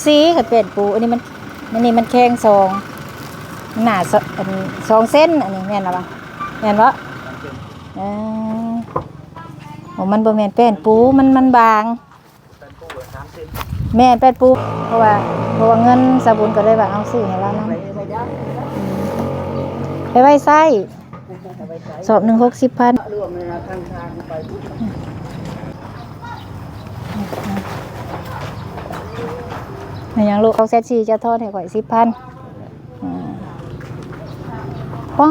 ສີ່ ຄັນແປ້ນປູ. ອັນນີ້ມັນ ອັນນີ້ມັນແຂງສອງ ໜາສ- ອັນ ສອງເຊັນ. ອັນນີ້ແມ່ນລະວະ? ແມ່ນບໍ່? ເອີ ໂອ້ ມັນບໍ່ແມ່ນແປ້ນປູ ມັນ ມັນບາງ. ແມ່ນແປ້ນປູ ເພາະວ່າ ເພາະວ່າເງິນສາວບຸນກໍເລີຍວ່າເອົາຊື້ໃຫ້ລາວນຳ. ໄປໄວ້ໃຊ້ ສອບໜຶ່ງຫົກສິບພັນ. ແມ່ນຫຍັງລູກ? ເອົາແສນສີ່ ເຈົ້າທອນໃຫ້ຂ້ອຍສິບພັນ. ອາ ປ້າ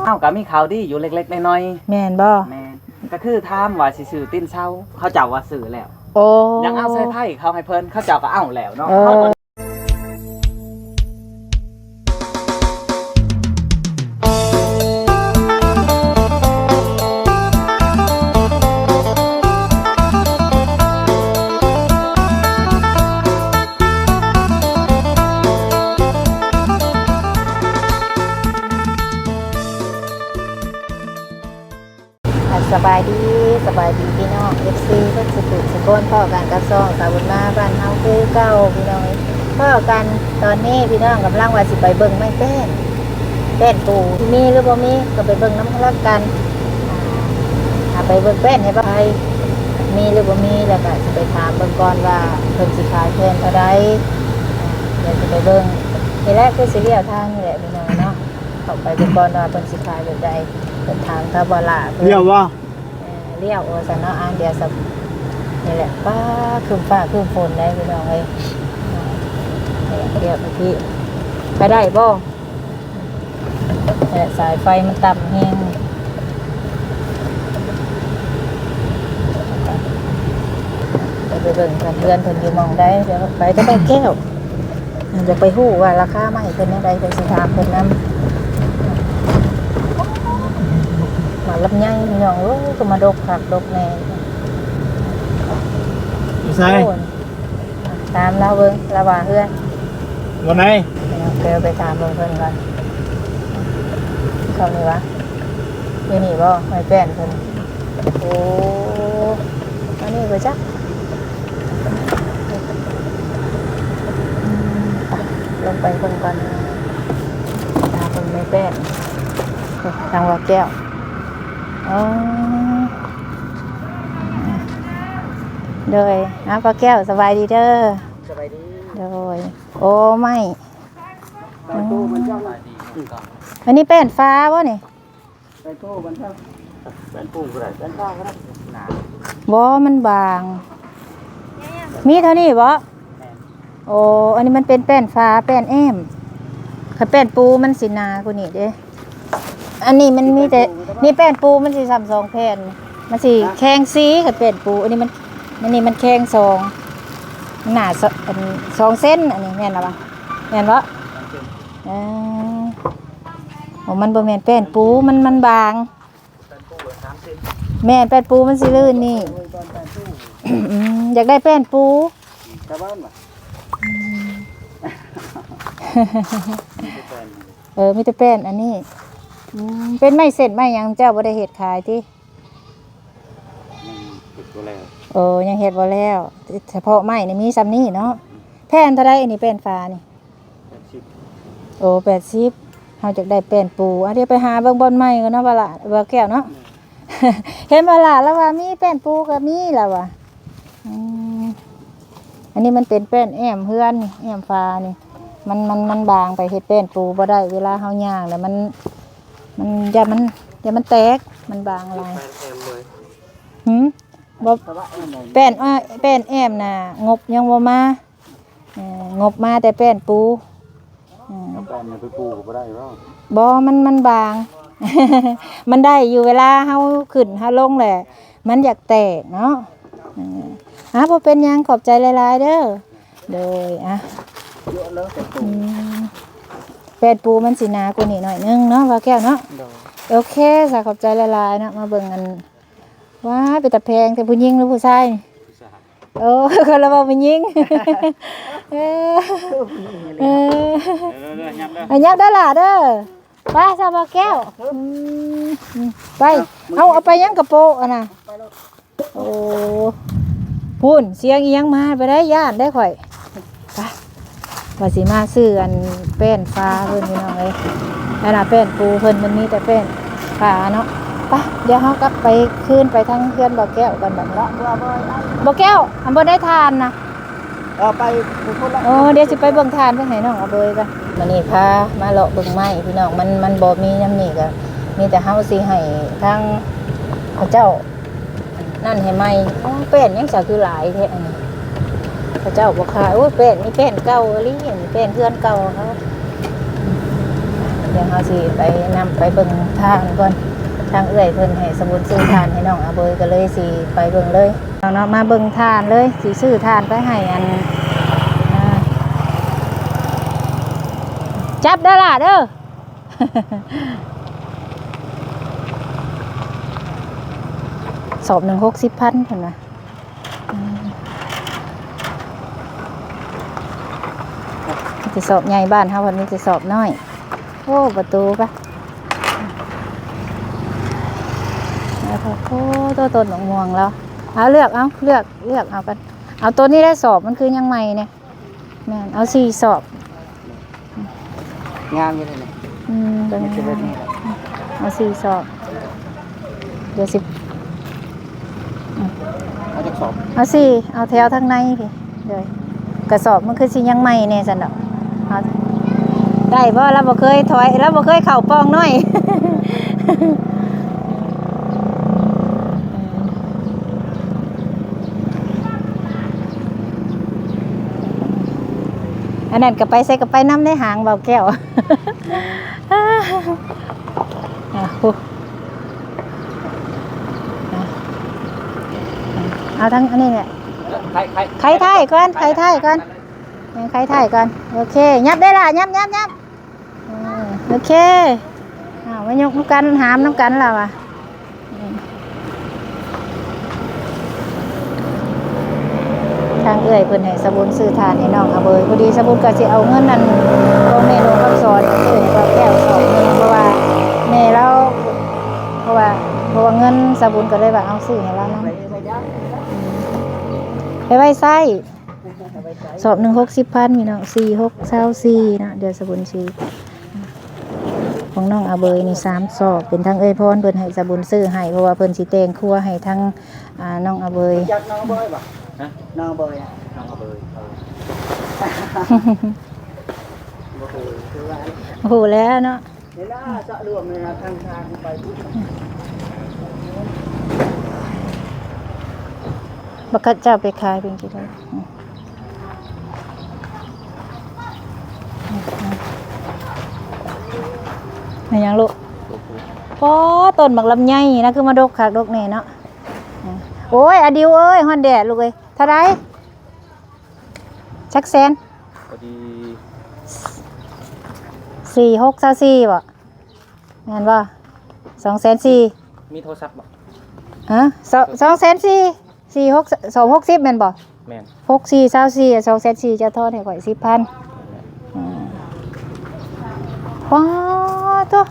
ເຮົາກໍມີຂ່າວດີຢູ່ເລັກໆນ້ອຍໆ. ແມ່ນບໍ່? ແມ່ນ. ກໍຄືຖາມວ່າຊິຊື້ຕີນເສົາ ເຂົາເຈົ້າວ່າຊື້ແລ້ວ. ໂອ້ ຍັງເອົາສາຍໄຟເຂົ້າໃຫ້ເພິ່ນ ເຂົາເຈົ້າກໍເອົາແລ້ວເນາະ. ເອີ ເຮົາກໍ ອ່າ ສະບາຍດີ ສະບາຍດີພີ່ນ້ອງ ເອັຟຊີ ເບິດສູ່ຜູ້ສູ່ຄົນ. ພໍ້ກັນກັບຊ່ອງສາວບຸນມາບ້ານເຮົາຄືເກົ່າພີ່ນ້ອງເອີຍ. ພໍ້ກັນຕອນນີ້ພີ່ນ້ອງກຳລັງວ່າຊິໄປເບິ່ງໄມ້ແປ້ນ ແປ້ນປູ ມີຫຼືບໍ່ມີກໍໄປເບິ່ງນຳກັນລະກັນ. ອ່າ ໄປເບິ່ງແປ້ນໃຫ້ໄປ ມີຫຼືບໍ່ມີ ແລ້ວກໍຊິໄປຖາມເບິ່ງກ່ອນວ່າເພິ່ນຊິຂາຍແຜ່ນເທົ່າໃດ. ອ່າ ດຽວຊິໄປເບິ່ງ. ນີ້ແຫຼະ ຄືຊິລ້ຽວທາງນີ້ແຫຼະພີ່ນ້ອງເນາະ. ເຂົ້າໄປເບິ່ງກ່ອນວ່າເພິ່ນຊິຂາຍແບບໃດ. ເພິ່ນຖາມກັບວ່າຫຼ້າເພິ່ນ ລ້ຽວບໍ່? ເອີ ລ້ຽວວ່າຊັ້ນເນາະ. ອ່າ ດຽວສະ ນີ້ແຫຼະ ຟ້າຄຶ້ມຟ້າຄຶ້ມຝົນໄດ໋ພີ່ນ້ອງເອີຍ. ອ່າ ນີ້ແຫຼະ ລ້ຽວໄປພີ້ ໄປໄດ້ບໍ່? ແລະ ສາຍໄຟມັນຕ່ຳແຮງ. ໄປເບິ່ງກັນ ເຮືອນເພິ່ນຢູ່ໝ່ອງໃດ. ດຽວໄປກໍໄດ້ແກ້ວ. ຢາກໄປຮູ້ວ່າລາຄາໄມ້ເພິ່ນແນວໃດ ເພິ່ນຊິຖາມເພິ່ນນຳ. ໝາກລຳໄຍພີ່ນ້ອງເອີຍ ກໍມາດົກຄັກດົກແນ່. ຢູ່ໃສ? ໂອ້ຍ ຕາມລາວເບິ່ງ ລາວວ່າເຮືອນ ຢູ່ໃນ ດຽວໄປຖາມເບິ່ງເພິ່ນກ່ອນ. ເຂົ້ານີ້ຫວາ? ຢູ່ນີ້ບໍ່? ໄມ້ແປ້ນເພິ່ນ. ໂອ້ ອັນນີ້ບໍ່ຈັກ. ອືມ ໄປ ລົງໄປເບິ່ງກ່ອນ. ຕາເບິ່ງໄມ້ແປ້ນ ທາງວ່າແກ້ວ. ອໍ ໂດຍ. ອ້າວ ປ້າແກ້ວ ສະບາຍດີເດີ. ສະບາຍດີ. ໂດຍ. ໂອ້ ໄມ້ ໄມ້ໂຕມັນເຈົ້າ. ອັນນີ້ແປ້ນຟ້າບໍ່ນີ້? ແປ້ນປູມັນເຈົ້າ ແປ້ນປູກໍໄດ້ ແປ້ນຟ້າກໍໄດ້. ໜາ ບໍ່ ມັນບາງ. ມີເທົ່ານີ້ບໍ່? ແມ່ນ. ໂອ້ ອັນນີ້ມັນເປັນແປ້ນຟ້າ ແປ້ນແອ້ມ. ຄັນແປ້ນປູມັນຊິໜາກວ່ານີ້ເດ້. ອັນນີ້ມັນມີແຕ່ ນີ້ແປ້ນປູມັນຊິຊ້ຳສອງແຜ່ນ ມັນຊິແຂງສີ່. ຄັນແປ້ນປູ ອັນນີ້ມັນ ອັນນີ້ມັນແຂງສອງ ໜາສ- ອັນ ສອງເຊັນ. ອັນນີ້ແມ່ນລະວະ? ແມ່ນບໍ່? ເອີ ໂອ້ ມັນບໍ່ແມ່ນແປ້ນປູ ມັນ ມັນບາງ. ແມ່ນ ແປ້ນປູມັນຊິລື່ນນີ້. ອືມ ຢາກໄດ້ແປ້ນປູ. ຊາວບ້ານຫວາ? ອືມ ເອີ ມີແຕ່ແປ້ນອັນນີ້. ອືມ ເປັນໄມ້ເສັ້ນໄມ້ຫຍັງ ເຈົ້າບໍ່ໄດ້ເຮັດຂາຍຕິ? ຍັງເຮັດບໍ່ແລ້ວ. ໂອ້ ຍັງເຮັດບໍ່ແລ້ວ. ສະເພາະໄມ້ນີ້ມີຊ່ຳນີ້ເນາະ. ແຜ່ນເທົ່າໃດອັນນີ້ ແປ້ນຝານີ້? ແປດສິບ. ໂອ້ ແປດສິບ. ເຮົາຢາກໄດ້ແປ້ນປູ. ອ່ະ ດຽວໄປຫາເບິ່ງບ່ອນໃໝ່ກ່ອນເນາະ ວ່າລະ ວ່າແກ້ວເນາະ. ເຫັນວ່າລະ ລະວ່າມີແປ້ນປູກໍມີລະວ່າ. ອືມ ອັນນີ້ມັນເປັນແປ້ນແອ້ມເຮືອນນີ້ ແອ້ມຝານີ້ ມັນ ມັນ ມັນບາງ ໄປເຮັດແປ້ນປູບໍ່ໄດ້. ເວລາເຮົາຍ່າງແລ້ວມັນ ມັນ ຢ້ານມັນ ຢ້ານມັນແຕກ ມັນບາງຫຼາຍ. ແປ້ນແອ້ມເລີຍ. ຫື? ບໍ່ ແປ້ນ ແປ້ນແອ້ມນະ ງົບຍັງບໍ່ມາ. ເອີ ງົບມາແຕ່ແປ້ນປູ. ເອີ ເອົາແປ້ນນີ້ໄປປູກໍບໍ່ໄດ້ບໍ? ບໍ່ ມັນ ມັນບາງ. ມັນໄດ້ຢູ່ ເວລາເຮົາຂຶ້ນເຮົາລົງແຫຼະ ມັນຢາກແຕກເນາະ. ເອີ ອ່າ ບໍ່ເປັນຫຍັງ ຂອບໃຈຫຼາຍໆເດີ. ໂດຍ ອ່ະ ເຍາະເລີຍແປ້ນປູ. ອືມ ແປ້ນປູມັນຊິໜາກວ່ານີ້ໜ້ອຍໜຶ່ງເນາະ ບ່າວແກ້ວເນາະ. ໂດຍ ໂອເຄ ສາ ຂອບໃຈຫຼາຍໆເນາະ. ມາເບິ່ງອັນ ວ້າ ເປັນຕາແພງແທ້ ຜູ້ຍິງຫຼືຜູ້ຊາຍ? ຜູ້ຊາຍ. ໂອ້ ຄົນລະເວົ້າຜູ້ຍິງ. ເອີ ເອີ ເດີໆ ຫຍັບເດີ ຫຍັບເດີຫຼ້າເດີ. ໄປຊະ ບ່າວແກ້ວ. ອືມ ອືມ ໄປ. ເອົາ ເອົາໄປຫຍັງກະໂປະຫັ້ນນະ? ໂອ້ ພຸ້ນ ສຽງອີ່ຫຍັງມາ ໄປໄດ້ ຢ້ານໄດ້ຂ້ອຍ. ໄປ ວ່າຊິມາຊື້ອັນແປ້ນຝາເພິ່ນ ພີ່ນ້ອງເອີຍ ອັນນ່າແປ້ນປູເພິ່ນ ມັນມີແຕ່ແປ້ນຝາເນາະ. ໄປ ດຽວເຮົາກັບໄປ ຄືນໄປທາງເຮືອນບໍ່ແກ້ວກ່ອນບັດນີ້. ບໍ່ແກ້ວ ອັນບໍ່ໄດ້ຖ່ານນະ. ເອີ ໄປພຸ້ນລະ. ໂອ້ ດຽວຊິໄປເບິ່ງຖ່ານໄປໃຫ້ນ້ອງອາເບີຍກ່ອນ. ມື້ນີ້ພາມາເລາະເບິ່ງໄມ້ ພີ່ນ້ອງ ມັນ ມັນບໍ່ມີຍາມນີ້ ກໍມີແຕ່ເຮົາຊິໃຫ້ທາງເຂົາເຈົ້າ ນັ້ນໃຫ້ໃໝ່. ອໍ ແປ້ນຫຍັງຊະຄືຫຼາຍແທ້ອັນນີ້ ເຂົາເຈົ້າບໍ່ຂາຍ. ໂອ້ຍ ແປ້ນນີ້ແປ້ນເກົ່າອີ່ຫຼີ ອັນນີ້ແປ້ນເຮືອນເກົ່າເຂົາ. ດຽວເຮົາຊິໄປນຳໄປເບິ່ງຖ່ານກ່ອນ ທາງເອື້ອຍເພິ່ນໃຫ້ສະບຸນຊື້ຖ່ານໃຫ້ນ້ອງອາເບີຍ ກໍເລີຍຊິໄປເບິ່ງເລີຍເນາະ. ມາເບິ່ງຖ່ານເລີຍ ຊິຊື້ຖ່ານໄປໃຫ້ອັນ ອ່າ ຈັບເດີຫຼ້າເດີ. ສອບໜຶ່ງຫົກສິບພັນ ເພິ່ນວ່າ. ອືມ ມີແຕ່ສອບໃຫຍ່ ບ້ານເຮົາເພິ່ນມີແຕ່ສອບນ້ອຍ. ໂອ້ ປະຕູປະ ໂອ້ໂຫ ຕົ້ນໝາກມ່ວງລາວ. ເອົາ ເລືອກເອົາ ເລືອກ ເລືອກເອົາກັນ. ເອົາໂຕນີ້ໄດ້ ສອບມັນຄືຍັງໃໝ່ແນ່. ແມ່ນ ເອົາສີ່ສອບ. ງາມຢູ່ເດນີ້. ອືມ ເບິ່ງ ມັນຊິເບິດນີ້ແຫຼະ. ເອົາສີ່ສອບ ດຽວຊິ ອືມ ເອົາຈັກສອບ? ເອົາສີ່ ເອົາແຖວທາງໃນພີ້. ໂດຍ ກະສອບມັນຄືຊິຍັງໃໝ່ແນ່ຊັ້ນດອກ. ເອົາ ໄດ້ບໍ່? ລາວບໍ່ເຄີຍຖອຍ ລາວບໍ່ເຄີຍເຂົ້າປ່ອງນ້ອຍ. ອັນນັ້ນກໍໄປໃສກໍໄປນຳໃນຫາງເບົາແກ້ວ. ອ່ະ ຜູ້ ອ່ະ ເອົາທັງອັນນີ້ແຫຼະ. ໄຂ ໄຂ ໄຂທ້າຍກ່ອນ ໄຂທ້າຍກ່ອນ ເອີ ໄຂທ້າຍກ່ອນ. ໂອເຄ ຫຍັບໄດ້ລະ ຫຍັບ ຫຍັບ ຫຍັບ. ເອີ ໂອເຄ ເອົາມາຍົກນຳກັນ ຫາມນຳກັນລະວ່າ. ທາງເອື້ອຍເພິ່ນໃຫ້ສະບຸນຊື້ຖ່ານໃຫ້ນ້ອງອາເບີຍ ພໍດີສະບຸນກໍຊິເອົາເງິນນັ້ນຂອງແມ່ຫຼວງຄຳສອນໄປຊື້ໃຫ້ເບົາແກ້ວສອບໜຶ່ງ ເພາະວ່າແມ່ລາວ ເພາະວ່າ ເພາະວ່າເງິນສະບຸນກໍເລີຍວ່າເອົາຊື້ໃຫ້ລາວນຳ ໄປໄວ້ໃຊ້. ສອບໜຶ່ງຫົກສິບພັນ ພີ່ນ້ອງ ສີ່ຫົກຊາວສີ່ເນາະ. ດຽວສະບຸນຊິ ຂອງນ້ອງອາເບີຍນີ້ສາມສອບ ເປັນທາງເອື້ອຍພອນເພິ່ນໃຫ້ສະບຸນຊື້ໃຫ້ ເພາະວ່າເພິ່ນຊິແຕ່ງຄົວໃຫ້ທາງ ອ່າ ນ້ອງອາເບີຍ. ຮູ້ຈັກນ້ອງອາເບີຍບໍ່? ຮະ? ນ້ອງອາເບີຍ ນ້ອງອາເບີຍ ເອີ ບໍ່ຮູ້ຄືວ່າ ຮູ້ແລ້ວເນາະ. ເວລາເຈາະລວມເວລາທາງທາງໄປພຸ້ນ ບັກຂະເຈົ້າໄປຂາຍເປັນກິໂລ. ແມ່ນຫຍັງລູກ? ໂອ້ ຕົ້ນບັກລຳໄຍນີ້ນະ ຄືມາດົກຄັກດົກແນ່ເນາະ. ໂອ້ຍ ອາດິວເອີຍ ຮ້ອນແດດລູກເອີຍ. ເທົ່າໃດ? ຈັກແສນ? ພໍດີ ສີ່ຫົກຊາວສີ່ບໍ່? ແມ່ນບໍ່? ສອງແສນສີ່. ມີໂທລະສັບບໍ່? ຮະ? ສອງ ສອງແສນສີ່ ສີ່ຫົກ ສອງຫົກສິບແມ່ນບໍ່? ແມ່ນ ຫົກສີ່ຊາວສີ່ ສອງແສນສີ່ ເຈົ້າທອນໃຫ້ຂ້ອຍສິບພັນ. ອືມ ປາໂທ້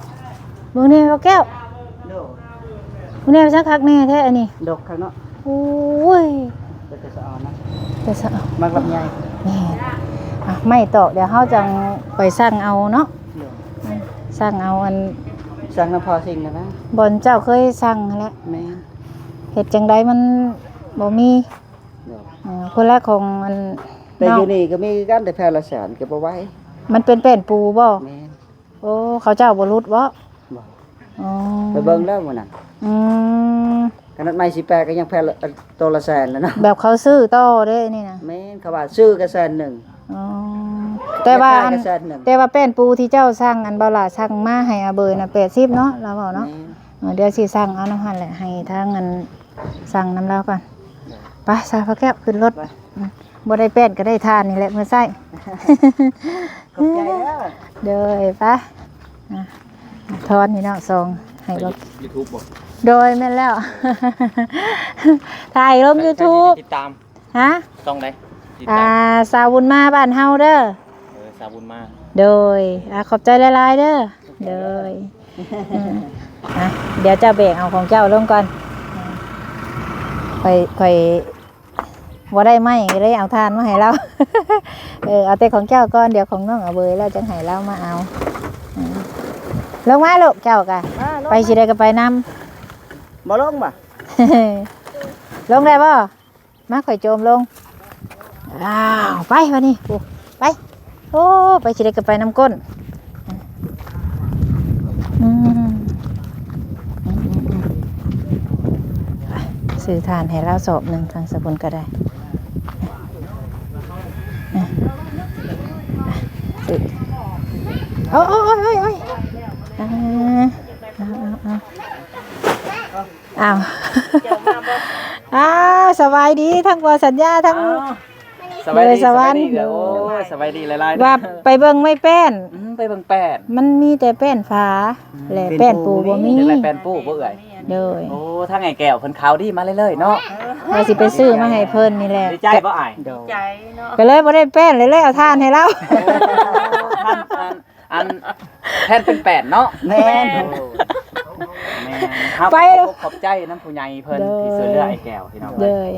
ເບິ່ງແນ່ ເບົາແກ້ວ. ໂດຍ ເບິ່ງແນ່ ໄປສັກຄັກແນ່ແທ້ອັນນີ້. ດອກຄັກເນາະ. ໂອ້ຍ ເປັນຕາສະອອນນະ ເປັນຕາສະອອນ ມັກລຳໄຍ. ແມ່ນ ອ່ະ ໄມ້ຕອກ ດຽວເຮົາຈັ່ງໄປສັ່ງເອົາເນາະ. ໂດຍ ສັ່ງເອົາອັນ ສັ່ງນຳພໍ່ຊິງຫັ້ນນະ ບ່ອນເຈົ້າເຄີຍສັ່ງຫັ້ນແຫຼະ. ແມ່ນ ເຮັດຈັ່ງໃດມັນບໍ່ມີ. ໂດຍ ເອີ ຄົນລະຂອງອັນ ແຕ່ຢູ່ນີ້ກໍມີຄືກັນ ແຕ່ແຜ່ນລະແສນກໍບໍ່ໄຫວ. ມັນເປັນແປ້ນປູບໍ່? ແມ່ນ. ໂອ້ ເຂົາເຈົ້າບໍ່ຫຼຸດບໍ່? ບໍ່. ອໍ ໄປເບິ່ງແລ້ວມື້ນັ້ນ. ອືມ ຂະໜາດໄມ້ສີ່ແປດກໍຍັງແຜ່ນລະ ໂຕລະແສນແລ້ວເນາະ ແບບເຂົາຊື້ຕໍ່ເດ້ນີ້ນະ. ແມ່ນ ເຂົາວ່າຊື້ກໍແສນໜຶ່ງ. ອໍ ແຕ່ວ່າອັນ ແຕ່ວ່າແປ້ນປູທີ່ເຈົ້າສັ່ງ ອັນ ເບົາຫຼ້າສັ່ງມາໃຫ້ອາເບີຍນະ ແປດສິບເນາະ ລາວເວົ້າເນາະ. ແມ່ນ. ເອີ ດຽວຊິສັ່ງເອົານຳຫັ້ນແຫຼະ ໃຫ້ທາງອັນ ສັ່ງນຳລາວກ່ອນ. ໄປຊະ ພາແກ້ວ ຂຶ້ນລົດ. ໄປ ອືມ ບໍ່ໄດ້ແປ້ນກໍໄດ້ຖ່ານນີ້ແຫຼະ ເມືອໃຊ້. ຂອບໃຈເດີ. ໂດຍ ໄປ ອ່ະ ທອນນີ້ເນາະ ສອງ ໃຫ້ ໃນ ບອກ ຢູທູບບໍ່? ໂດຍ ແມ່ນແລ້ວ ຖ່າຍລົງ ໃຜ ຢູທູບ ໃຜຕິດຕາມ? ຮະ? ຊ່ອງໃດ? ຕິດຕາມ ອ່າ ສາວບຸນມາບ້ານເຮົາເດີ. ເອີ ສາວບຸນມາ. ໂດຍ ອ່າ ຂອບໃຈຫຼາຍໆເດີ. ໂດຍ ອ່າ ດຽວເຈົ້າແບກເອົາຂອງເຈົ້າລົງກ່ອນ. ຂ້ອຍ ຂ້ອຍ ບໍ່ໄດ້ໄມ້ ກໍເລີຍເອົາຖ່ານມາໃຫ້ລາວ. ເອີ ເອົາແຕ່ຂອງເຈົ້າກ່ອນ ດຽວຂອງນ້ອງອາເບີຍແລ້ວຈັ່ງໃຫ້ລາວມາເອົາ. ອືມ ລົງມາລູກ ເຈົ້າກະ ມາ ລົງ ໄປຊິໄດ້ກໍໄປນຳ. ບໍ່ລົງບໍ່? ລົງໄດ້ບໍ່? ມາ ຂ້ອຍໂຈມລົງ. ອ້າວ ໄປບາດນີ້ ໂອ້ ໄປ. ໂອ້ ໄປຊິໄດ້ກໍໄປນຳກົ້ນ. ອືມ ອືມ ອືມ ອືມ ຊື້ຖ່ານໃຫ້ລາວສອບໜຶ່ງ ທາງສະບຸນກໍໄດ້. ໂອ້ ໂອ້ ໂອ້ຍ ໂອ້ຍ ໂອ້ຍ ອ່າ ເອົາ ເອົາ ເອົາ. ອ້າວ ອ້າວ ສະບາຍດີ ທັງພໍ່ສັນຍາ ທັງ ອ້າວ ສະບາຍດີ ສະຫວັນ ສະບາຍດີເດີ. ໂອ້ຍ ສະບາຍດີຫຼາຍໆ ວ່າໄປເບິ່ງໄມ້ແປ້ນ. ອືມ ໄປເບິ່ງແປ້ນ ມັນມີແຕ່ແປ້ນຝາ ອືມ ແລະ ແປ້ນປູບໍ່ມີ ແປ້ນປູບໍ່ເອື້ອຍ? ໂດຍ. ໂອ້ ທາງອ້າຍແກ້ວເພິ່ນຂ່າວດີມາເລື້ອຍໆເນາະ. ວ່າຊິໄປຊື້ມາໃຫ້ເພິ່ນນີ້ແຫຼະ. ດີໃຈບໍ່ອ້າຍ? ໂດຍ ດີໃຈເນາະ. ກໍເລີຍບໍ່ໄດ້ແປ້ນ ເລີຍເອົາຖ່ານໃຫ້ລາວ. ໂອ້ ທ່ານ ອັນ ອັນ ແທນເປັນແປດເນາະ. ແມ່ນ ໂອ້ ແມ່ນ. ເຮົາ ໄປ ກໍຂອບໃຈນຳຜູ້ໃຫຍ່ເພິ່ນ ໂດຍ ທີ່ຊ່ວຍເຫຼືອອ້າຍແກ້ວ ພີ່ນ້ອງເອີຍ. ໂດຍ.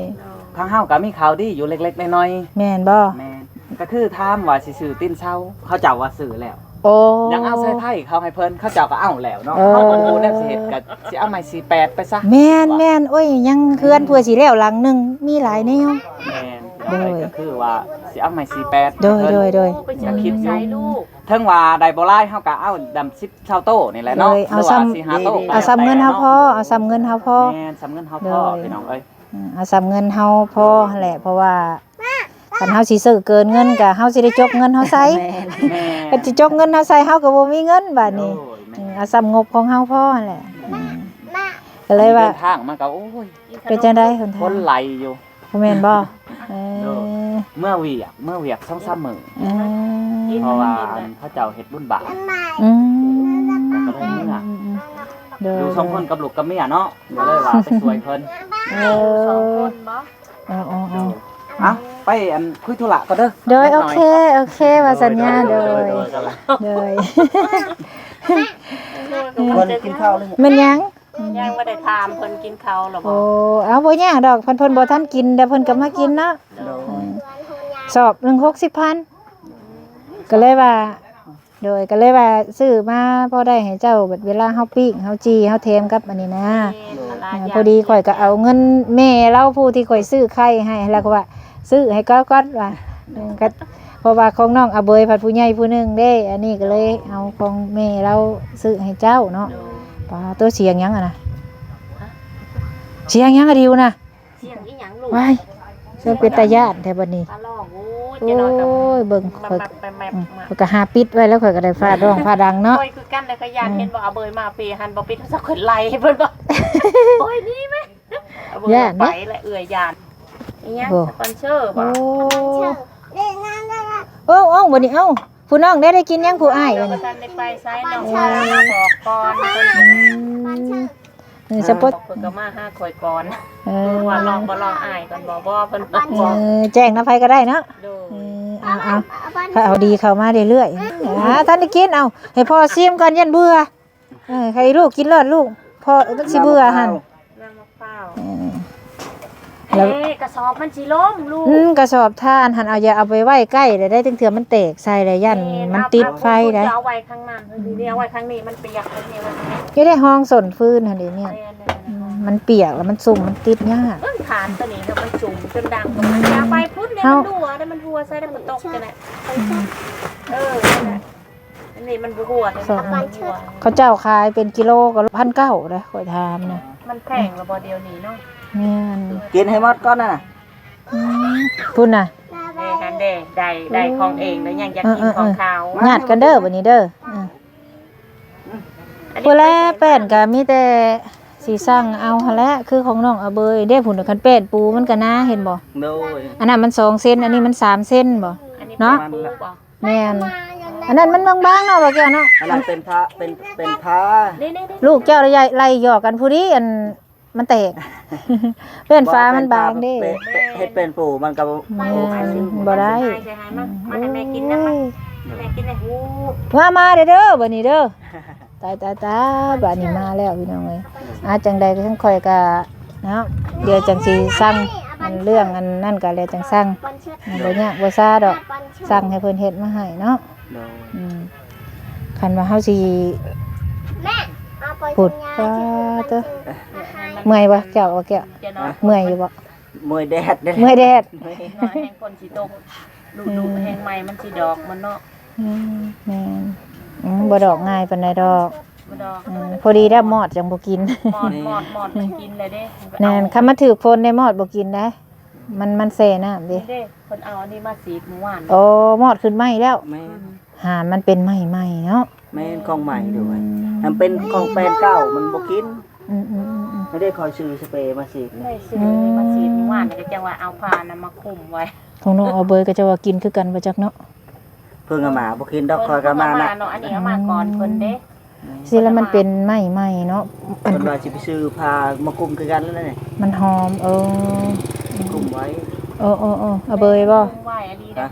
ທາງເຮົາກໍມີຂ່າວດີຢູ່ເລັກໆນ້ອຍໆ. ແມ່ນບໍ່? ແມ່ນ. ກໍຄືຖາມວ່າຊິຊື້ຕີນເສົາ ເຂົາເຈົ້າວ່າຊື້ແລ້ວ. ໂອ້ ຍັງເອົາສາຍໄຟເຂົ້າໃຫ້ເພິ່ນ ເຂົາເຈົ້າກໍເອົາແລ້ວເນາະ. ເອີ ເຮົາກໍບໍ່ຮູ້ແນວຊິເຮັດ ກໍຊິເອົາໄມ້ສີ່ແປດໄປຊະ. ແມ່ນໆ. ໂອ້ຍ ຍັງເຮືອນເພື່ອຊິແລ້ວຫຼັງໜຶ່ງ ມີຫຼາຍແນວ. ແມ່ນ ໂດຍ. ກໍຄືວ່າຊິເອົາໄມ້ສີ່ແປດ ໂດຍ ໃຫ້ເພິ່ນ ໂດຍ ໂດຍ. ໂອ້ ໄປຊື້ຢູ່ໃສລູກ? ເຖິງວ່າໄດ້ບໍ່ຫຼາຍ ເຮົາກໍເອົາດຳສິບ ຊາວໂຕນີ້ແຫຼະເນາະ. ໂດຍ ເອົາສ່ຳ ຫຼືວ່າສີ່ຫ້າໂຕ ເອົາສ່ຳເງິນເຮົາພໍ ເອົາສ່ຳເງິນເຮົາພໍ. ແມ່ນ ສ່ຳເງິນເຮົາພໍ ໂດຍ ພີ່ນ້ອງເອີຍ. ອືມ ເອົາສ່ຳເງິນເຮົາພໍຫັ້ນແຫຼະ ເພາະວ່າຄັນເຮົາຊິຊື້ເກີນເງິນ ກະເຮົາຊິໄດ້ຈົກເງິນເຮົາໃສ່. ແມ່ນ ແມ່ນ. ຄັນຊິຈົກເງິນເຮົາໃສ່ ເຮົາກໍບໍ່ມີເງິນບາດນີ້. ໂດຍ ແມ່ນ. ອືມ ເອົາສ່ຳງົບຂອງເຮົາພໍຫັ້ນແຫຼະ. ອືມ ກໍເລີຍວ່າ ເດີນທາງມາກໍ ໂອ້ຍ ເປັນຈັ່ງໃດຫົນທາງ? ຄົນຫຼາຍຢູ່. ບໍ່ແມ່ນບໍ່? ເອີ ໂດຍ ເມືອວຽກ ເມືອວຽກສອງສາມມື້. ເອີ ເພາະວ່າອັນເຂົາເຈົ້າເຮັດບຸນບາດ. ອືມ ກໍເລີຍເມືອ. ອືມໆໆ ໂດຍ ຢູ່ສອງຄົນກັບລູກກັບເມຍເນາະ ກໍເລີຍວ່າໄປຊ່ວຍເພິ່ນ. ເອີ ຢູ່ສອງຄົນບໍ່? ເອີໆໆ ໂດຍ. ເອົ້າ ໄປອັນຄຸຍທຸລະກ່ອນເດີ. ໂດຍ ເລັກນ້ອຍ. ໂອເຄ ໂອເຄ ວ່າສັນຍາ. ໂດຍ ໂດຍ ໂດຍ ໂດຍ ໂດຍ. ເພິ່ນກິນເຂົ້າແລ້ວ ແມ່ນຫຍັງ? ອືມ ຍັງບໍ່ໄດ້ຖາມເພິ່ນກິນເຂົ້າແລ້ວບໍ່? ໂອ້ ເອົາ ບໍ່ຍາກດອກ ເພິ່ນ ເພິ່ນບໍ່ທັນກິນ ດຽວເພິ່ນກໍມາກິນເນາະ. ໂດຍ ອືມ ສອບໜຶ່ງຫົກສິບພັນ ກໍເລີຍວ່າ ໂດຍ ກໍເລີຍວ່າຊື້ມາພໍໄດ້ໃຫ້ເຈົ້າ ບັດເວລາເຮົາປີ້ງ ເຮົາຈີ່ ເຮົາແຖມກັບອັນນີ້ນະ. ແມ່ນ ອ່າ ພໍດີຂ້ອຍກໍເອົາເງິນແມ່ລາວຜູ້ທີ່ຂ້ອຍຊື້ໄຂ່ໃຫ້ ແລ້ວກໍວ່າຊື້ໃຫ້ເຂົາກ່ອນວ່າ ເອີ ກໍ ເພາະວ່າຂອງນ້ອງອາເບີຍພັດຜູ້ໃຫຍ່ຜູ້ໜຶ່ງເດ້ ອັນນີ້ກໍເລີຍເອົາຂອງແມ່ລາວຊື້ໃຫ້ເຈົ້າເນາະ. ໂດຍ ປາໂຕ ສຽງຫຍັງຫັ້ນນະ? ຮະ? ສຽງຫຍັງອະດິວນະ? ສຽງອີຫຍັງລູກ? ວ້າຍ ຄືເປັນຕາຢ້ານແທ້ບັດນີ້. ປາລອງ ໂອ້ຍ ໂອ້ຍ ເບິ່ງຂ້ອຍ ແມບໆໆໆ ອືມ ຂ້ອຍກໍຫາປິດໄວ້ແລ້ວ ຂ້ອຍກໍໄດ້ຟ້າຮ້ອງຟ້າດັງເນາະ. ຂ້ອຍຄືກັນແຫຼະ ຂ້ອຍຢ້ານ ອືມ ເຫັນບໍ່ ອາເບີຍມາເປ ຫັ້ນບໍ່ປິດ ເຂົາເຈົ້າຂຶ້ນໄລ່ເພິ່ນບໍ່? ໂອ້ຍ ໜີແມ. ຢ້ານເດ້ ໄປແຫຼະ ເອື້ອຍຢ້ານ. ອີຫຍັງ? ໂອ້ ສະປອນເຊີບໍ່? ໂອ້ ເອົ້າໆ ບັດນີ້ ເອົ້າ ຜູ້ນ້ອງໄດ້ ໄດ້ກິນຫຍັງ ຜູ້ອ້າຍບັດນີ້? ບໍ່ທັນໄດ້ໄປໃສ ນ້ອງ ອືມ ມາບອກກ່ອນ. ອືມ ເອີ ສະປອນ ເພິ່ນກໍມາຫາຂ້ອຍກ່ອນ. ເອີ ວ່າລອງບໍ່ລອງອ້າຍກ່ອນບໍ່? ບໍ່ ເພິ່ນ ເອີ ແຈ້ງນຳໃຜກໍໄດ້ເນາະ. ໂດຍ ເອີ ເອົາໆ ເອົາດີເຂົ້າມາເລື້ອຍໆ. ອາ ທັນໄດ້ກິນ ເອົາ ໃຫ້ພໍ່ຊີມກ່ອນ ຢ້ານເບື່ອ. ເອີ ໃຫ້ລູກກິນໂລດລູກ ພໍ່ມັນຊິເບື່ອຫັ້ນ. ນ້ຳມະພ້າວ ນ້ຳມະພ້າວ ເອີ ແລ້ວ ເອີ ກະສອບມັນຊິລົ້ມລູກ. ອືມ ກະສອບຖ່ານຫັ້ນ ເອົາ ຢ່າເອົາໄປໄວ້ໃກ້ ແລ້ວໄດ້ ຈັ່ງເທື່ອມັນແຕກໃສ່ ແລ້ວຢ້ານ ແມ່ນ ມັນຕິດໄຟໄດ໋. ເອົາໄວ້ຂ້າງນັ້ນ ເອີ ນີ້ ເອົາໄວ້ຂ້າງນີ້ ມັນປຽກ ແບບນີ້ມັນ ຢູ່ໃນຫ້ອງສົ້ນຟືນຫັ້ນເດ ແມ່ນ ແມ່ນ ແມ່ນ ອືມ ມັນປຽກແລ້ວມັນຊຸ່ມ ມັນຕິດຍາກ. ເອີ ຖ່ານຕົວນີ້ນະ ມັນຊຸ່ມຈົນດັງ ມັນຢ່າໄປພຸ້ນເດ້ ມັນຮົ່ວເດ້ ມັນຮົ່ວໃສ່ໄດ້ ມັນຕົກຈັ່ງໃດ. ອືມ ເອີ ນັ້ນແຫຼະ. ອັນນີ້ມັນບໍ່ຮົ່ວເດ້ ສອງ ມັນບໍ່ຮົ່ວ. ເຂົາເຈົ້າຂາຍເປັນກິໂລກໍພັນເກົ້າເດ້ ຂ້ອຍຖາມນະ. ມັນແພງລະບໍ່ດຽວນີ້ເນາະ? ແມ່ນ ກິນໃຫ້ໝົດກ່ອນນະ. ອືມ ພຸ້ນນະ ເດ້ ຫັ້ນເດ້ ໄດ້ ໄດ້ຂອງເອງແລ້ວ ຍັງຢາກກິນຂອງເຂົາ. ເອີໆໆ ຍາດກັນເດີບັດນີ້ເດີ. ອືມ ອືມ ພຸ້ນແຫຼະ ແປ້ນກໍມີແຕ່ຊິສັ່ງເອົາຫັ້ນແຫຼະ ຄືຂອງນ້ອງອາເບີຍເດ້. ພຸ້ນ ຄັນແປ້ນປູມັນກໍໜາ ເຫັນບໍ່? ໂດຍ ອັນນັ້ນມັນສອງເຊັນ ອັນນີ້ມັນສາມເຊັນບໍ່ ອັນນີ້ ເນາະ ແປ້ນປູບໍ່? ແມ່ນ ອັນນັ້ນມັນບາງໆເນາະ ບໍ່ແກ້ວເນາະ. ອັນນັ້ນເປັນຜ້າ ເປັນ ເປັນຜ້າ. ນີ້ໆໆ ລູກເຈົ້າໄລ່ ໄລ່ຫຍອກກັນຜູ້ດີ ອັນມັນແຕກ ແປ້ນຝາມັນບາງເດ້. ເປັນ ເປັນ ເຮັດແປ້ນປູມັນກໍ ແມ່ນ ບໍ່ໄດ້. ມາ ມາໃຫ້ແມ່ກິນນຳ ມາ ແມ່ກິນນຳ. ໂອ້ ມາ ມາເດີ ເດີ ບັດນີ້ເດີ. ຕາຍ ຕາຍ ຕາຍ ບາດນີ້ມາແລ້ວພີ່ນ້ອງເອີຍ. ອາ ຈັ່ງໃດກໍຈັ່ງຂ້ອຍກະເນາະ ດຽວຈັ່ງຊິສັ່ງ ອື ເລື່ອງອັນນັ້ນກໍແລ້ວຈັ່ງສັ່ງ ບໍ່ຍາກບໍ່ຊາດອກ ສັ່ງໃຫ້ເພິ່ນເຮັດມາໃຫ້ເນາະ. ໂດຍ ອືມ ຄັນວ່າເຮົາຊິ ພຸດ ປາໂຕ ເມື່ອຍບໍ່ເຈົ້າ ບໍ່ແກ້ວ? ເມື່ອຍຢູ່ບໍ່? ເມື່ອຍແດດເດ້ ເມື່ອຍແດດ ເມື່ອຍແຮງຝົນຊິຕົກ ດຸໆ ອືມ ແຮງໄມ້ມັນຊິດອກມັນເນາະ. ອືມ ແມ່ນ ອືມ ບໍ່ດອກງ່າຍປານໃດດອກ ບໍ່ດອກ ອືມ ພໍດີແລ້ວມອດຈັ່ງບໍ່ກິນ ມອດ ມອດ ມອດມັນກິນແລ້ວເດ້. ແມ່ນ ຄັນມາຖືກຝົນໄດ້ມອດບໍ່ກິນໄດ໋ ມັນ ມັນແຊ່ນ້ຳເດ້. ນີ້ເດ້ ເພິ່ນເອົາອັນນີ້ມາສີດມື້ວານ. ໂອ້ ມອດຂຶ້ນໃໝ່ແລ້ວ. ແມ່ນ ຫາມັນເປັນໃໝ່ໆເນາະ. ແມ່ນ ຂອງໃໝ່ດ້ວຍ ອືມ ມັນເປັນຂອງແປ້ນເກົ່າ ມັນບໍ່ກິນ. ອືມໆໆໆ ໄດ້ ຂ້ອຍຊື້ສະເປມາສີດ ໄດ້ຊື້ ອືມ ມາສີດມື້ວານ ກໍຈັ່ງວ່າເອົາຜ້ານັ້ນມາຄຸມໄວ້. ຂອງນ້ອງອາເບີຍກໍຈະວ່າກິນຄືກັນບໍ່ຈັກເນາະ ເພິ່ນກໍມາບໍ່ກິນດອກ ຂ້ອຍກໍມານະ ເນາະ ອັນນີ້ເອົາມາກ່ອນເພິ່ນເດ້. ອືມ ຊິລະມັນເປັນໄມ້ໃໝ່ເນາະ ເພິ່ນວ່າຊິໄປຊື້ຜ້າມາຄຸມຄືກັນແລ້ວນີ້ ມັນຫອມ. ເອີ ຄຸມໄວ້. ເອີໆໆ ອາເບີຍບໍ່?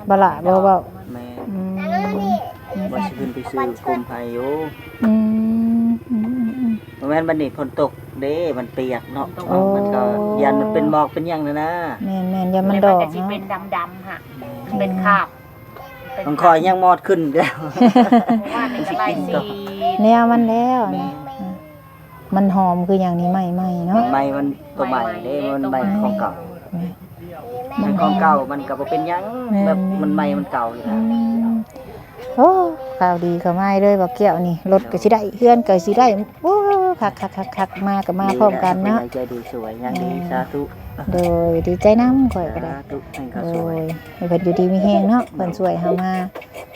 ບໍ່ລະບໍ່ເວົ້າ. ແມ່ນ ອືມ ວ່າຊິຂຶ້ນໄປຊື້ກຸມໃຫ້ຢູ່. ອືມ ອືມໆໆ ບໍ່ແມ່ນ ບັດນີ້ຝົນຕົກເດ້ ມັນປຽກເນາະ. ໂອ້ ມັນກໍຢ້ານມັນເປັນໝອກເປັນຫຍັງນັ້ນນະ. ແມ່ນໆ ຢ້ານມັນດອກເນາະ ມັນກໍຊິເປັນດຳໆ ຫະ ເປັນຄາບ. ຂອງຂ້ອຍຍັງມອດຂຶ້ນແລ້ວ ເມື່ອວານນີ້ກໍໄລ່ສີດ ແນວມັນແລ້ວ. ແມ່ນ ນະ ມັນຫອມຄືຫຍັງນີ້ ໃໝ່ໆເນາະ. ໃໝ່ມັນ ຕົວໃໝ່ເດ້ ມັນໃໝ່ຂອງເກົ່າ. ແມ່ນ ມັນຂອງເກົ່າມັນກໍບໍ່ເປັນຫຍັງ. ແມ່ນ ແບບມັນໃໝ່ມັນເກົ່າຢູ່ນະ. ອືມ ໂອ້ ຂ່າວດີເຂົ້າມາເລີຍ ບໍ່ແກ້ວນີ້ ລົດກໍຊິໄດ້ ເຮືອນກໍຊິໄດ້. ໂອ້ ຄັກໆໆໆ ມາກໍມາພ້ອມກັນເນາະ. ດີແລ້ວ ຜູ້ໃຫຍ່ໃຈດີຊ່ວຍ ຍັງດີ. ເອີ ສາທຸ. ໂດຍ ດີໃຈນຳ ຂ້ອຍກໍໄດ້. ສາທຸ ໃຫ້ເຂົາຊ່ວຍ. ໂດຍ ໃຫ້ເພິ່ນຢູ່ດີມີແຮງເນາະ ເພິ່ນຊ່ວຍເຮົາມາ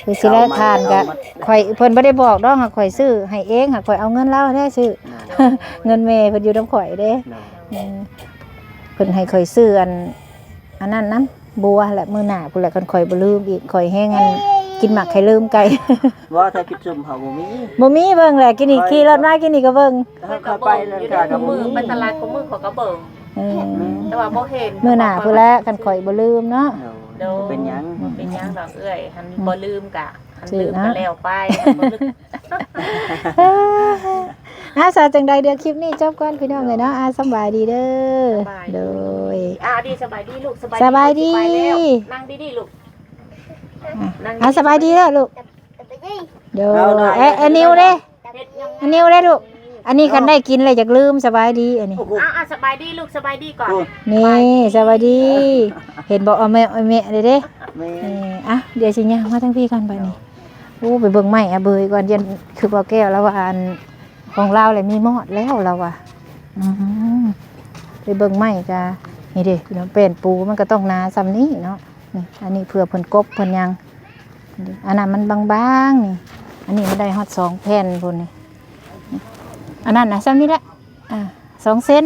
ຄືຊິແລະ ທານກະ ຂ້ອຍ ເພິ່ນບໍ່ໄດ້ບອກດອກ ຫາກຂ້ອຍຊື້ໃຫ້ເອງ ຫາກຂ້ອຍເອົາເງິນລາວແທ້ຊື້. ໂດຍ ເງິນແມ່ເພິ່ນຢູ່ນຳຂ້ອຍເດ້. ໂດຍ ເອີ ເພິ່ນໃຫ້ຂ້ອຍຊື້ອັນ ອັນນັ້ນນຳ ບົວແຫຼະ ມື້ໜ້າພຸ້ນແຫຼະ ຄັນຂ້ອຍບໍ່ລືມອີກ ຂ້ອຍແຮງອັນ ກິນໝາກໄຂ່ລືມໄກ່. ບໍ່ ແຖວຈຸດຊຸມເຮົາບໍ່ມີ ບໍ່ມີ. ເບິ່ງແຫຼະ ກິນນີ້ ຂ້ອຍ ຂີ່ລົດມາກິນນີ້ກໍເບິ່ງ. ເຮົາເຂົ້າໄປແລ້ວກໍບໍ່ມີ ໄປຕະຫຼາດຄູ່ມື້ ຂ້ອຍກໍເບິ່ງ. ເອີ ແຕ່ວ່າບໍ່ເຫັນ ມື້ໜ້າພຸ້ນແຫຼະ ຄັນຂ້ອຍບໍ່ລືມເນາະ. ໂດຍ ໂດຍ ບໍ່ເປັນຫຍັງ ບໍ່ເປັນຫຍັງດອກເອື້ອຍ ຄັນ ອືມ ບໍ່ລືມກະ ຄັນລືມກໍແລ້ວໄປ ບໍ່ລືມ. ອ່າ ສາ ຈັ່ງໃດ ດຽວຄລິບນີ້ຈົບກ່ອນພີ່ນ້ອງເອີຍເນາະ. ອ່າ ສຳບາຍດີເດີ. ສະບາຍດີ. ໂດຍ ອ່າ ດີ ສະບາຍດີລູກ ສະບາຍດີ ສະບາຍດີ. ໄປແລ້ວ ນັ່ງດີໆລູກ. ອ່າ ສະບາຍດີເດີລູກ. ໂດຍ ເອົາ ເອ ເອ ນິວເດ້ ເຮັດຫຍັງ ນິວເດ້ລູກ. ອັນນີ້ ໂອ້ ຄັນໄດ້ກິນແລ້ວຢາກລືມ ສະບາຍດີອັນນີ້. ອ່າ ອ່າ ສະບາຍດີລູກ ສະບາຍດີກ່ອນ. ໂອ້ ນີ້ ສະບາຍດີ. ເຫັນບໍ່ ເອົາແມ່ ເອົາແມ່ເດ້. ແມ່ນ ນີ້ ອ່ະ ດຽວຊິຍ່າງມາທາງພີ້ກ່ອນບາດນີ້. ໂອ້ ໄປເບິ່ງໄມ້ອາເບີຍກ່ອນ ຢ້ານຄືບໍ່ແກ້ວລາວວ່າ ອັນ ຂອງລາວແຫຼະມີມອດແລ້ວລາວວ່າ. ອືມ ໄປເບິ່ງໄມ້ກະ ນີ້ເດ້ພີ່ນ້ອງ ແປ້ນປູມັນກໍຕ້ອງໜາຊ່ຳນີ້ເນາະ. ນີ້ ອັນນີ້ເພື່ອເພິ່ນກົບເພິ່ນຫຍັງ. ອັນນັ້ນມັນບາງໆ ນີ້ ອັນນີ້ມັນໄດ້ຮອດສອງແຜ່ນພຸ້ນນີ້. ອັນນັ້ນນະ ຊ່ຳນີ້ແຫຼະ ອ່າ ສອງເຊັນ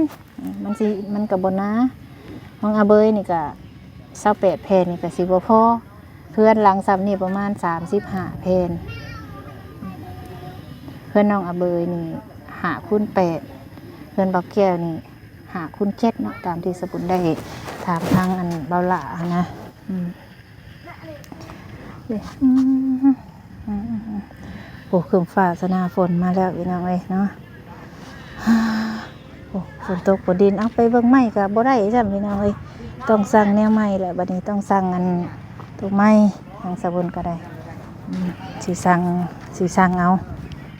ມັນຊິ ມັນກໍບໍ່ໜາ. ຂອງອາເບີຍນີ້ກໍຊາວແປດແຜ່ນນີ້ກໍຊິບໍ່ພໍ. ເຮືອນຫຼັງຊ່ຳນີ້ປະມານສາມສິບຫ້າແຜ່ນ. ເຮືອນນ້ອງອາເບີຍນີ້ຫ້າຄູນແປດ ເຮືອນບ່າວແກ້ວນີ້ຫ້າຄູນເຈັດເນາະ ຕາມທີ່ສະບຸນໄດ້ຖາມທາງອັນບ່າວຫຼ້າຫັ້ນນະ. ອືມ ອືມ ໂອ້ ຄຶ້ມຟ້າສະໜາຝົນມາແລ້ວພີ່ນ້ອງເອີຍເນາະ. ໂອ້ ຝົນຕົກຝົນດິນ ເອົາ ໄປເບິ່ງໄມ້ກໍບໍ່ໄດ້ຊ້ຳພີ່ນ້ອງເອີຍ. ຕ້ອງສັ່ງແນວໃໝ່ແຫຼະ ບັດນີ້ຕ້ອງສັ່ງອັນໂຕໃໝ່ ທາງສາບຸນກໍໄດ້ ອືມ ຊິສັ່ງ ຊິສັ່ງເອົາ.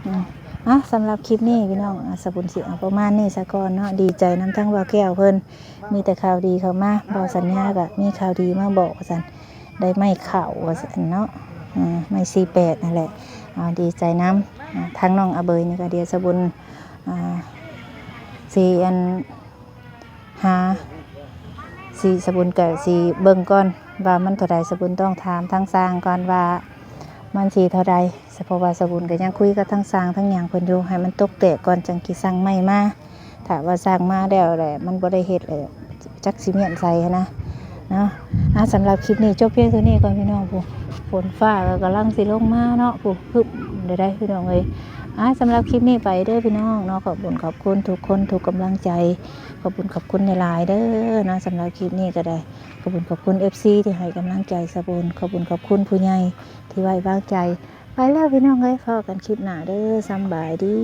ອືມ ອ່ະ ສຳລັບຄລິບນີ້ພີ່ນ້ອງ ອ່ະ ສາບຸນຊິເອົາປະມານນີ້ສາກ່ອນເນາະ. ດີໃຈນຳທາງບ່າວແກ້ວເພິ່ນ ມີແຕ່ຂ່າວດີເຂົ້າມາ ບ່າວສັນຍາກໍມີຂ່າວດີມາບອກວ່າຊັ້ນ ໄດ້ໄມ້ເຂົ້າວ່າຊັ້ນເນາະ. ເອີ ໄມ້ສີ່ແປດນັ້ນແຫຼະ ອ່າ ດີໃຈນຳ. ອ່າ ທາງນ້ອງອາເບີຍນີ້ກໍດຽວສາບຸນ ອ່າ ຊິອັນ ຫາ ຊິ ສາບຸນກໍຊິເບິ່ງກ່ອນວ່າມັນເທົ່າໃດ. ສາບຸນຕ້ອງຖາມທາງຊ່າງກ່ອນວ່າມັນຊິເທົ່າໃດ ເພາະວ່າສາບຸນກໍຍັງຄຸຍກັບທາງຊ່າງທາງຫຍັງເພິ່ນຢູ່ ໃຫ້ມັນຕົກແຕກກ່ອນຈັ່ງຊິສັ່ງໄມ້ມາ. ຖ້າວ່າສັ່ງມາແລ້ວແຫຼະ ມັນບໍ່ໄດ້ເຮັດແຫຼະ ຈັກຊິມ້ຽນໃສຫັ້ນນະ ເນາະ. ອ່າ ສຳລັບຄລິບນີ້ຈົບພຽງເທົ່ານີ້ກ່ອນພີ່ນ້ອງ. ຜູ້ ຝົນຟ້າກໍກຳລັງຊິລົງມາເນາະ ຜູ້ ຮຶບ ໄດ້ໆ ພີ່ນ້ອງເອີຍ. ອ່າ ສຳລັບຄລິບນີ້ໄປເດີພີ່ນ້ອງເນາະ. ຂອບຄຸນຂອບຄຸນທຸກຄົນທຸກກຳລັງໃຈ ຂອບຄຸນຂອບຄຸນຫຼາຍໆເດີເນາະ. ສຳລັບຄລິບນີ້ກໍໄດ້ ຂອບຄຸນຂອບຄຸນເອັຟຊີທີ່ໃຫ້ກຳລັງໃຈສາບຸນ ຂອບຄຸນຂອບຄຸນຜູ້ໃຫຍ່ທີ່ໄວ້ວາງໃຈ. ໄປແລ້ວພີ່ນ້ອງເອີຍ ພໍ້ກັນຄລິບໜ້າເດີ ສຳບາຍດີ.